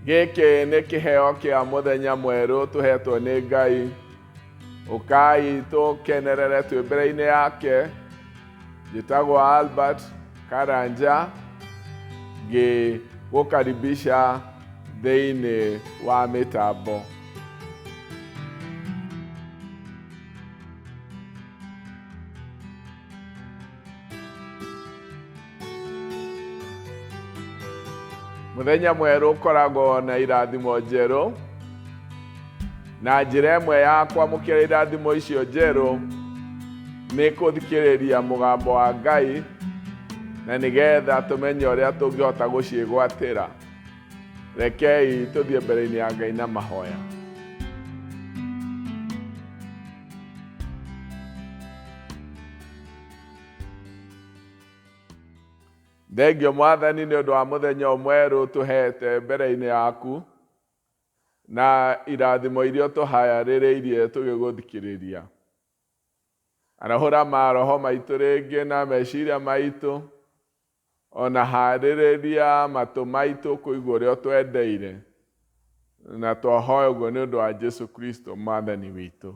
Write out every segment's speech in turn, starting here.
Gĩkĩ nĩ kĩheo kĩa mũthenya mwerũ tũhetwo nĩ Ngai. Ũkai tũkenerere twĩ mbere-inĩ yake. Njĩtagwo Albert Karanja ngĩgũkaribisha thĩinĩ wa mĩtambo. Mũthenya mwerũ ũkoragwo na irathimo njerũ, na njĩra ĩmwe ya kwamũkĩra irathimo icio njerũ nĩ kũthikĩrĩria mũgambo wa Ngai, na nĩgetha tũmenye ũrĩa tũngĩhota gũciĩgwatĩra. Rekei tũthiĩ mbere-inĩ ya Ngai na mahoya. Thengio Mwathani nĩ ũndũ wa mũthenya ũyũ mwerũ ũtũhete mbere-inĩ yaku, na irathimo iria ũtũharĩrĩirie tũgĩgũthikĩrĩria. Arahũra maroho maitũ rĩngĩ na meciria maitũ, ona harĩrĩria matũ maitũ kũigua ũrĩa ũtwendeire. Na twahoya ũguo nĩ ũndũ wa Jesu Kristo Mwathani witũ.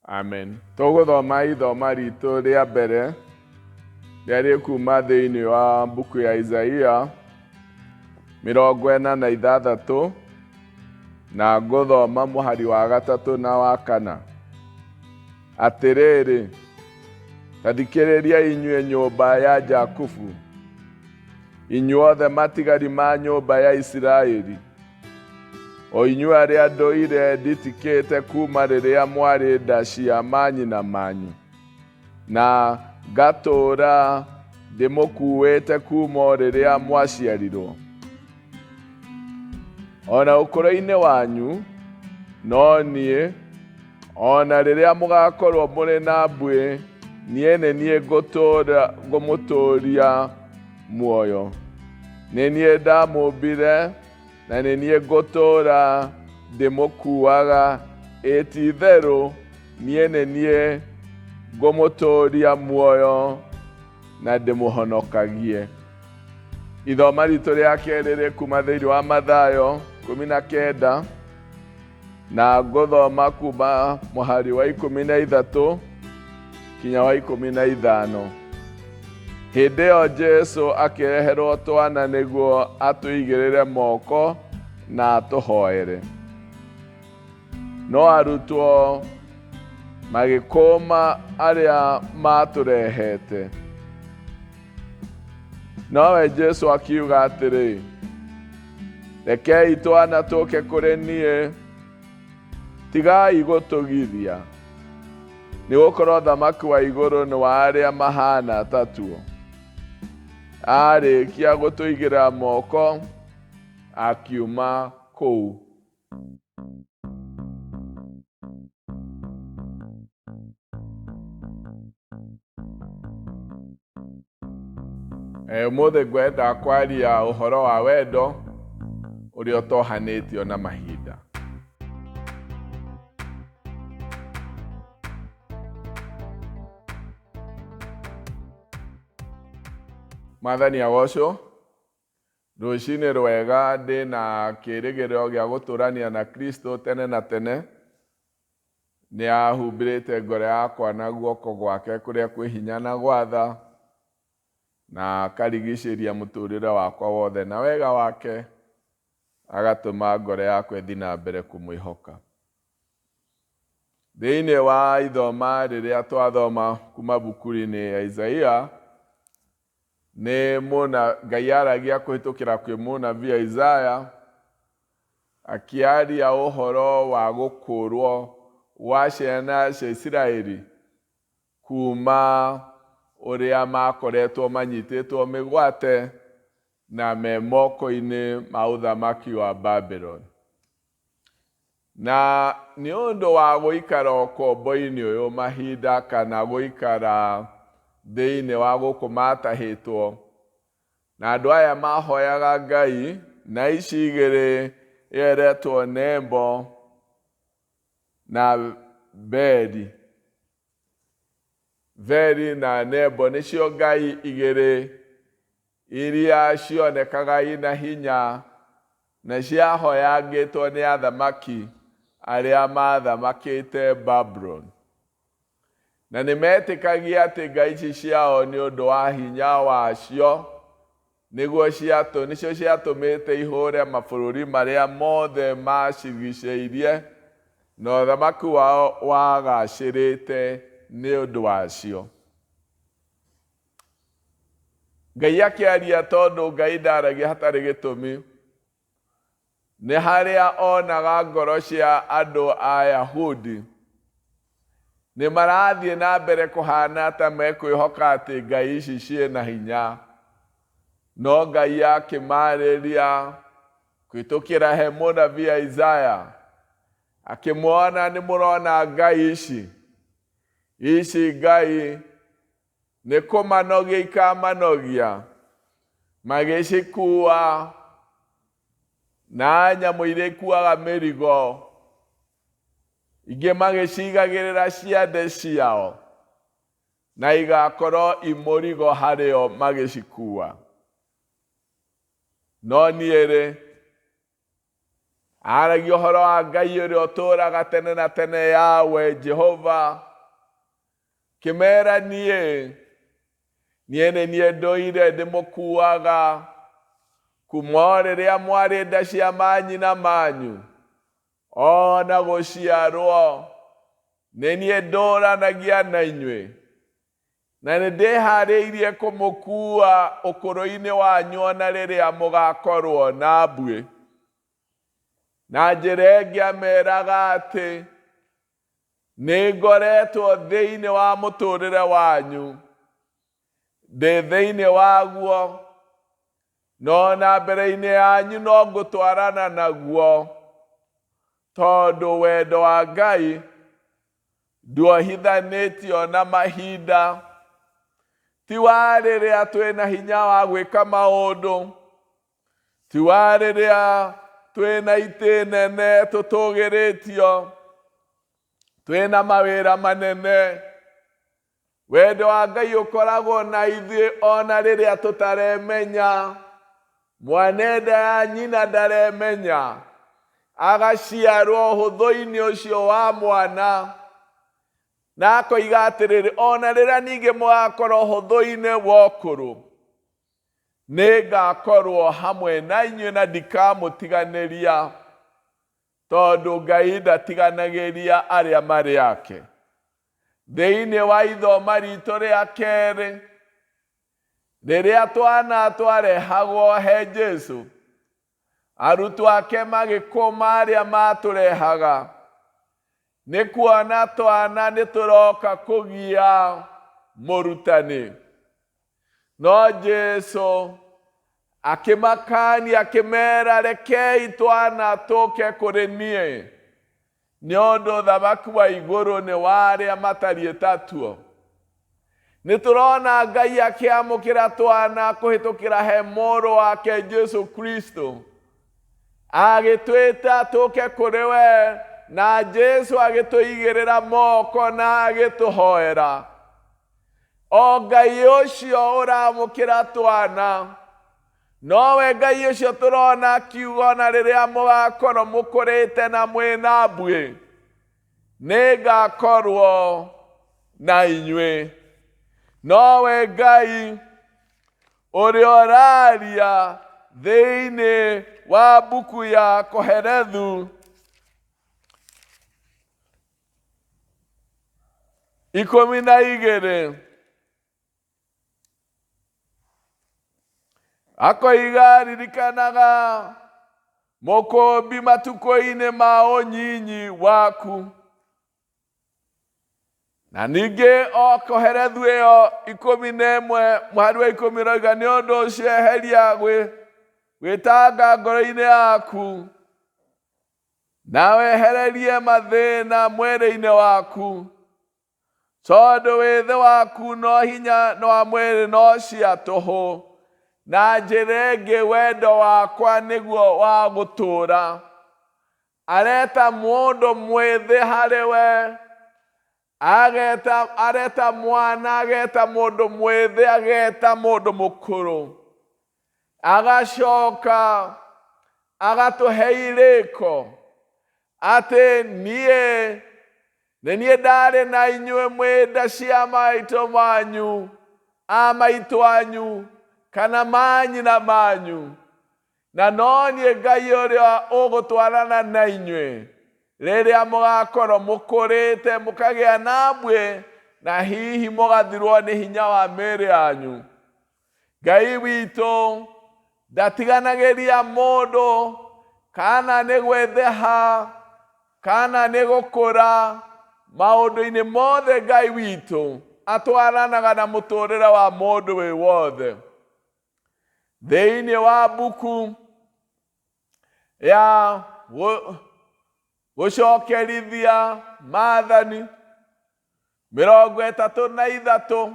Amen. Tũgũthoma ithoma ritũ rĩa mbere rĩa rĩkuma thĩinĩ wa mbuku ya Isaia 46 na ngũthoma mũhari wa gatatũ na wa kana. Atĩrĩrĩ, ta thikĩrĩriai inyuĩ nyũmba ya Jakubu, inyuothe matigari ma nyũmba ya Isiraeli. O inyuĩ arĩa ndũire nditikĩte kuuma rĩrĩa mwarĩ nda cia manyina manyu, na ngatũũra ndĩmũkuuĩte kuuma o rĩrĩa mwaciarirwo. O na ũkũrũ-inĩ wanyu, no niĩ, o na rĩrĩa mũgaakorwo mũrĩ na mbuĩ, niĩ nĩ niĩ ngũtũũra ngũmũtũũria muoyo. Nĩ niĩ ndamũmbire na nĩ niĩ ngũtũũra ndĩmũkuaga, ĩ ti-itherũ niĩ nĩ niĩ ngũmũtũũria muoyo na ndĩmũhonokagie. Ithoma ritũ rĩa kerĩ rĩ kuma thĩinĩ wa Mathayo 19 na ngũthoma kuma mũhari wa 13 kinya wa 15. Hĩndĩ ĩyo Jesu akĩreherwo twana nĩguo atũigĩrĩre moko na atũhoere. No arutwo magĩkũma arĩa maatũrehete. Nowe Jesu akiuga atĩrĩ, Rekei twana tũke kũrĩ niĩ, tigai gũtũgiria, nĩ gũkorwo ũthamaki wa igũrũ nĩ wa arĩa mahana ta tuo. Aarĩkia gũtũigĩrĩra moko, akiuma kũu. Ũmũthĩ ngwenda kwaria ũhoro wa wendo ũrĩa ũtohanĩtio na mahinda. Mwathani agocwo. Rũcinĩ rwega ndĩna kĩrĩgĩrĩro gĩa gũtũrania na Kristo tene na tene. Nĩ ahumbĩrĩte ngoro yakwa na guoko gwake kũrĩa kwĩ hinya na gwatha, na akarigicĩria mũtũrĩre wakwa wothe na wega wake, agatũma ngoro yakwa ĩthiĩ na mbere kũmwĩhoka. Thĩinĩ wa ithoma rĩrĩa twathoma kuma buku-inĩ ya Isaia, nĩ mũna Ngai aragia kũhĩtũkĩra kwĩ mũnabii Isaya akĩaria ũhoro wa gũkũrwo gwa ciana cia Isiraeli kuma ũrĩa makoretwo manyitĩtwo mĩgwate na me moko-inĩ ma ũthamaki wa Babuloni. Na nĩ ũndũ wa gũikara ũkombo-inĩ ũyũ mahinda kana gũikara thĩinĩ wa gũkũ matahĩtwo, na andũ aya mahoyaga Ngai na ici igĩrĩ ĩyo ĩretwo Nebo na Beli. Beli na Nebo nĩcio ngai igĩrĩ iria cionekaga ina hinya. Na ciahoyangĩtwo nĩ athamaki arĩa maathamakĩte Babuloni. Na nĩ metĩkagia atĩ ngai ici ciao nĩ ũndũ wa hinya wacio nĩguo ciatũ, nĩcio ciatũmĩte ihũre mabũrũri marĩa mothe maacirigicĩirie, na ũthamaki wao wagacĩrĩte nĩ ũndũ wacio. Ngai akĩaria tondũ Ngai ndaragia hatarĩ gĩtũmi. Nĩ harĩa onaga ngoro cia andũ a Yahudi nĩ marathiĩ na mbere kũhana ta mekwĩhoka atĩ ngai ici ciĩna hinya. No Ngai akĩmarĩria kũhĩtũkĩra he mũnabii Isaya, akĩmona nĩ mũrona ngai ici, ici ngai Nĩ kũmanogia ikamanogia, magĩcikuua na nyamũ iria ikuaga mĩrigo, ingĩ magĩcigagĩrĩra ciande ciao, na igakorwo i mũrigo harĩo magĩcikuua. No niĩ-rĩ, aragia ũhoro wa Ngai ũrĩa ũtũũraga tene na tene, Yahweh Jehova, Kĩmera niĩ, niĩ nĩ niĩ ndũire ndĩmũkuaga kuma o rĩrĩa mwarĩ nda cia manyina manyu, o na gũciarwo, nĩ niĩ ndũranagia na inyuĩ, na nĩ ndĩharĩirie kũmũkuua ũkũrũ-inĩ wanyu o na rĩrĩa mũgakorwo na mbuĩ. Na njĩra ĩngĩ ameraga atĩ Nĩ ngoretwo thĩinĩ wa mũtũũrĩre wanyu, ndĩ thĩinĩ waguo, na o na mbere-inĩ yanyu no ngũtwarana naguo, tondũ wendo wa Ngai nduohithanĩtio na mahinda. Ti wa rĩrĩa twĩ na hinya wa gwĩka maũndũ, Ti wa rĩrĩa twĩ na itĩ nene tũtũgĩrĩtio, twĩ na mawĩra manene. Wendo wa Ngai ũkoragwo na ithuĩ o na rĩrĩa tũtaremenya. Mwana nda ya nyina ndaremenya, agaciarwo ũhũthũ-inĩ ũcio wa mwana, na akoiga atĩrĩrĩ, o na rĩrĩa ningĩ mũgakorwo ũhũthũ-inĩ wa ũkũrũ, Nĩ ngakorwo hamwe na inyuĩ na ndikamũtiganĩria, tondũ Ngai ndatiganagĩria arĩa marĩ ake. Thĩinĩ wa ithoma ritũ rĩa kerĩ, rĩrĩa twana twarehagwo he Jesu, arutwo ake magĩkũma arĩa matũrehaga, nĩ kuona twana nĩ tũroka kũgia mũrutani. No Jesu akĩmakania akĩmera, rekei twana tũke kũrĩ niĩ, nĩ ũndũ ũthamaki wa igũrũ nĩ wa arĩa matariĩ ta tuo. Nĩ tũrona Ngai akĩamũkĩra twana kũhĩtũkĩra he mũrũ wake Jesu Kristo, agĩtwĩta tũke kũrĩ we, na Jesu agĩtũigĩrĩra moko na agĩtũhoera. O Ngai ũcio ũramũkĩra twana, nowe Ngai ũcio tũrona akiuga ona rĩrĩa mũgakorwo mũkũrĩte na mwĩna mbuĩ, nĩngakorwo na inyuĩ. Nowe Ngai ũrĩa ũraria thĩinĩ wa mbuku ya Kohelethu 12 akoiga ririkanaga mũkũmbi matukũ-inĩ ma ũnyinyi waku na ningĩ o Kohelethu ĩyo 11 mũhari wa 10 ũroiga nĩ ũndũ ũcio eheria gwĩtanga ngoro-inĩ yaku Na wehererie mathĩna mwĩrĩ-inĩ waku, tondũ wĩthĩ waku no hinya wa mwĩrĩ no cia tũhũ. Na njĩra ĩngĩ, wendo wakwa nĩguo wa gũtũũra. Areta mũndũ mwĩthĩ harĩ we, ageta, areta mwana, ageta mũndũ mwĩthĩ, ageta mũndũ mũkũrũ. Agacoka. Agatũhe irĩko atĩ niĩ nĩ niĩ ndarĩ na inyuĩ mwĩ nda cia maitũ manyu, a maitũ anyu, kana manyina manyu, na no niĩ Ngai ũrĩa ũgũtwarana na inyuĩ rĩrĩa mũgakorwo mũkũrĩte mũkagĩa na mbuĩ na hihi mũgathirwo nĩ hinya wa mĩĩrĩ yanyu. Ngai witũ ndatiganagĩria mũndũ kana nĩ gwĩthĩha kana nĩ gũkũra maũndũ-inĩ mothe. Ngai witũ atwaranaga na mũtũrĩre wa mũndũ wĩ wothe. Thĩinĩ wa mbuku ya gũcokerithia Maathani 33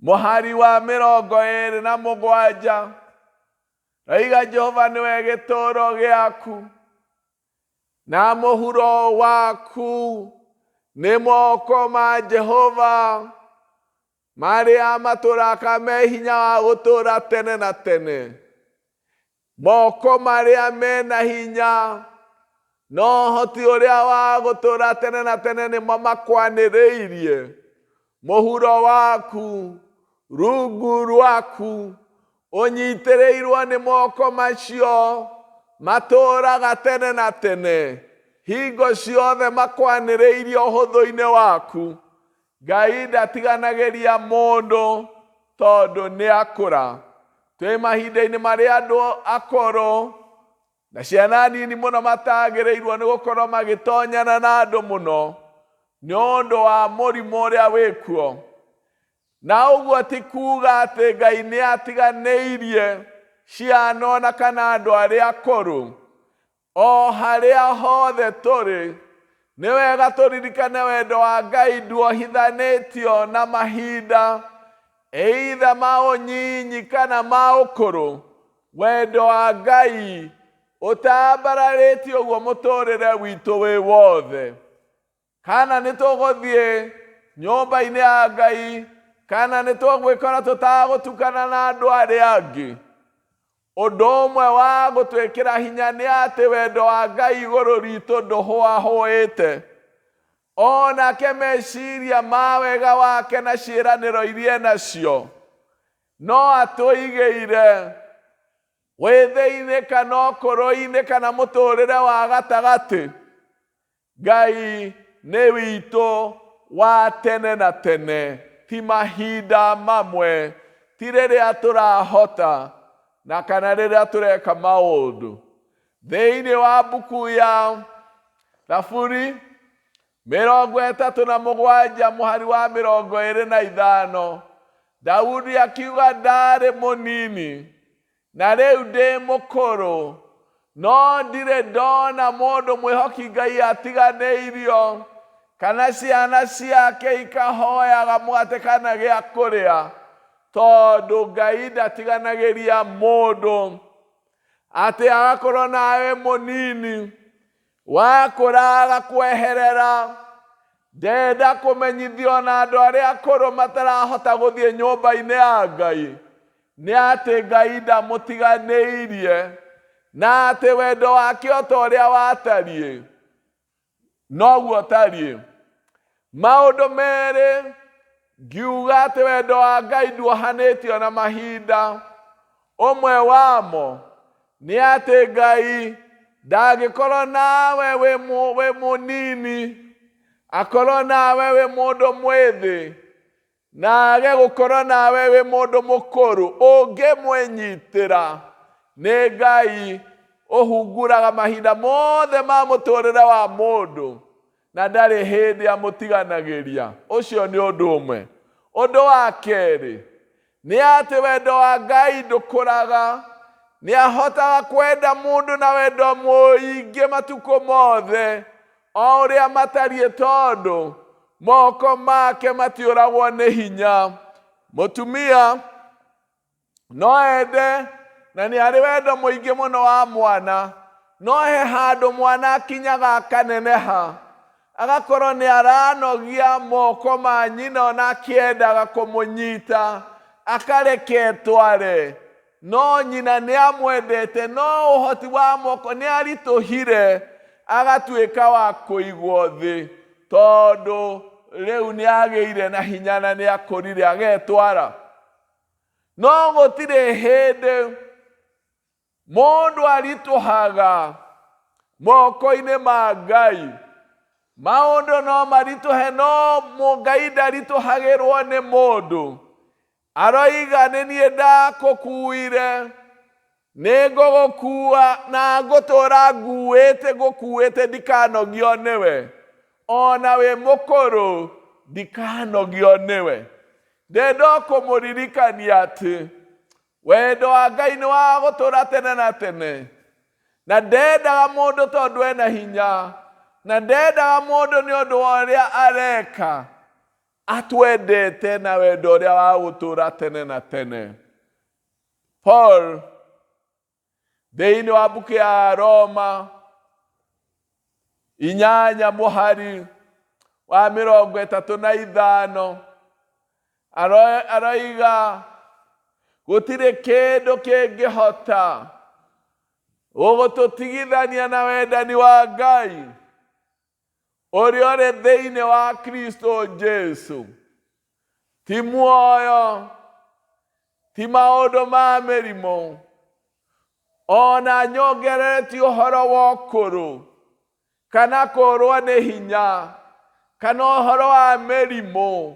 mũhari wa 27 raiga, Jehova nĩwe gĩtũũro gĩaku na mũhuro waku, nĩ moko ma Jehova marĩa matũraka me hinya wa gũtũũra tene na tene. Moko marĩa mena hinya no ũhoti ũrĩa wa gũtũũra tene na tene nĩmo makwanĩrĩirie mũhuro waku. Rungu rwaku ũnyitĩrĩirwo nĩ moko macio matũũraga tene na tene, hingo ciothe makwanĩrĩirie ũhũthũ-inĩ waku. Ngai ndatiganagĩria mũndũ tondũ nĩ akũra. Twĩ mahinda-inĩ marĩa andũ akũrũ na ciana nini mũno matagĩrĩirwo nĩ gũkorwo magĩtonyana na andũ mũno nĩ ũndũ wa mũrimũ ũrĩa wĩkuo. Na ũguo ti kuga atĩ Ngai nĩ atiganĩirie ciana ona kana andũ arĩa akũrũ. O harĩa hothe tũrĩ, nĩ wega tũririkane wendo wa Ngai nduohithanĩtio na mahinda, either ma ũnyinyi kana ma ũkũrũ. Wendo wa Ngai ũtambararĩtio ũguo mũtũrĩre witũ wĩ wothe. Kana nĩ tũgũthiĩ nyũmba-inĩ ya Ngai, kana nĩ tũgwĩkora tũtagũtukana na andũ arĩa angĩ, ũndũ ũmwe wa gũtwĩkĩra hinya nĩ atĩ wendo wa Ngai igũrũ ritũ ndũhũahũĩte. Onake meciria ma wega wake na ciĩranĩro iria enacio no atũigĩire wĩthĩ-inĩ kana ũkũrũ-inĩ kana mũtũrĩre wa gatagatĩ. Ngai nĩ witũ wa tene na tene, ti mahinda mamwe, ti rĩrĩa tũrahota na kana rĩrĩa tũreka maũndũ. Thĩinĩ wa mbuku ya Thaburi 37 mũhari wa 25, Daudi akiuga, ndarĩ mũnini na rĩu ndĩ mũkũrũ, no ndirĩ ndona mũndũ mwĩhoki Ngai atiganĩirio, kana ciana ciake ikahoyaga mũgate kana gĩa kũrĩa, tondũ Ngai ndatiganagĩria mũndũ. Atĩ agakorwo nawe mũnini, wakũra agakweherera. Ndenda kũmenyithio na andũ arĩa akũrũ matarahota gũthiĩ nyũmba-inĩ ya Ngai nĩ atĩ Ngai ndamũtiganĩirie, na atĩ wendo wake o ta ũrĩa watariĩ noguo ũtariĩ. Maũndũ merĩ ngiuga atĩ wendo wa Ngai nduohanĩtio na mahinda. Ũmwe wamo nĩ atĩ Ngai ndangĩkorwo nawe wĩ mũnini, akorwo nawe wĩ mũndũ mwĩthĩ, na age gũkorwo nawe wĩ mũndũ mũkũrũ. Ũngĩmwĩnyitĩra, nĩ Ngai ũhunguraga mahinda mothe ma mũtũrĩre wa mũndũ na ndarĩ hĩndĩ amũtiganagĩria. Ũcio nĩ ũndũ ũmwe. Ũndũ wa kerĩ nĩ atĩ wendo wa Ngai ndũkũraga. Nĩ ahotaga kwenda mũndũ na wendo mũingĩ matukũ mothe o ũrĩa matariĩ, tondũ moko make matiũragwo nĩ hinya. Mũtumia no ende na nĩ arĩ wendo mũingĩ mũno wa mwana, no he handũ mwana akinyaga akaneneha, agakorwo nĩ aranogia moko ma nyina ona akĩendaga kũmũnyita, akareke etware. No nyina nĩ amwendete, no ũhoti wa moko nĩ aritũhire, agatuĩka wa kũigwo thĩ, tondũ rĩu nĩ agĩire na hinya na nĩ akũrire agetwara. No gũtirĩ hĩndĩ mũndũ aritũhaga moko-inĩ ma Ngai. Maũndũ no maritũhe, no Ngai ndaritũhagĩrwo nĩ mũndũ. Aroiga, nĩ niĩ ndakũkuire, nĩ ngũgũkua na ngũtũra nguĩte ngũkuĩte, ndikanogio nĩwe. Ona wĩ mũkũrũ, ndikanogio nĩwe. Ndenda kũmũririkania atĩ wendo wa Ngai nĩ wa gũtũra tene na tene, na ndendaga mũndũ tondũ ena hinya, na ndendaga mũndũ nĩ ũndũ wa ũrĩa areka. Atwendete na wendo ũrĩa wa gũtũra tene na tene. Paul thĩinĩ wa mbuku ya Roma 8 mũhari wa 35 aroiga gũtirĩ kĩndũ kĩngĩhota gũgũtũtigithania na wendani wa Ngai ũrĩa ũrĩ thĩinĩ wa Kristo Jesu. Ti muoyo, ti maũndũ ma mĩrimũ, ona nyongerere ti ũhoro wa ũkũrũ kana kũrwo nĩ hinya kana ũhoro wa mĩrimũ.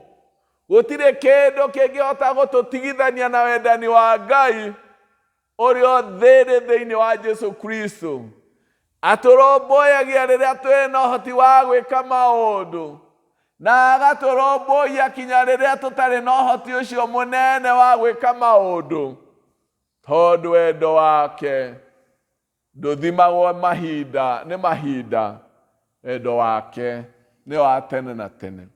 Gũtirĩ kĩndũ kĩngĩhota gũtũtigithania na wendani wa Ngai ũrĩa ũthĩrĩ thĩinĩ wa Jesu Kristo. Atũrũmbũyagia rĩrĩa twĩ na ũhoti wa gwĩka maũndũ, na agatũrũmbũiya kinya rĩrĩa tũtarĩ na ũhoti ũcio mũnene wa gwĩka maũndũ, tondũ wendo wake ndũthimagwo mahinda nĩ mahinda. Wendo wake nĩ wa tene na tene.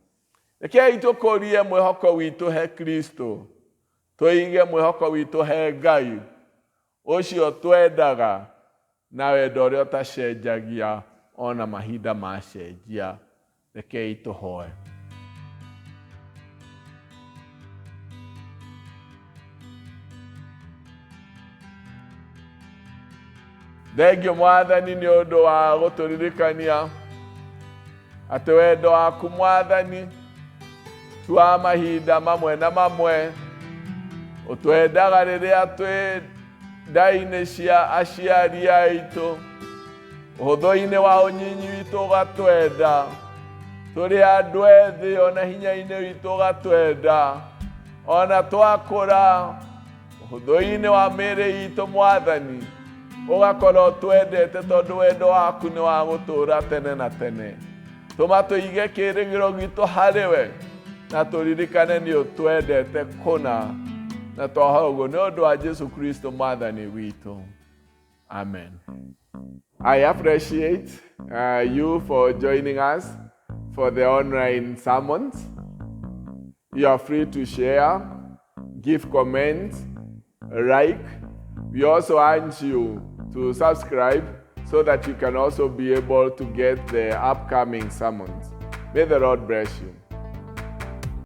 Rekei tũkũrie mwĩhoko witũ he Kristo, tũige mwĩhoko witũ he Ngai ũcio twendaga na wendo ũrĩa ũtacenjagia ona mahinda macenjia. Rekei tũhoe. Thengio Mwathani nĩ ũndũ wa gũtũririkania atĩ wendo waku Mwathani ti wa mahinda mamwe na mamwe. Ũtwendaga rĩrĩa twĩ nda-inĩ cia aciari aitũ, ũhũthũ-inĩ wa ũnyinyi witũ ũgatwenda, tũrĩ andũ ethĩ ona hinya-inĩ witũ ũgatwenda, ona twakũra ũhũthũ-inĩ wa mĩĩrĩ itũ Mwathani ũgakorwo twendete, tondũ wendo waku nĩ wa gũtũũra tene na tene. Tũma tũige kĩĩrĩgĩrĩro gitũ harĩ we na tũririkane nĩ ũtwendete kũna, na twahoya ũguo nĩ ũndũ wa Jesu Kristo Mwathani witũ. Amen. I appreciate you for joining us for the online sermons. You are free to share, give comments, like. We also urge you to subscribe so that you can also be able to get the upcoming sermons. May the Lord bless you.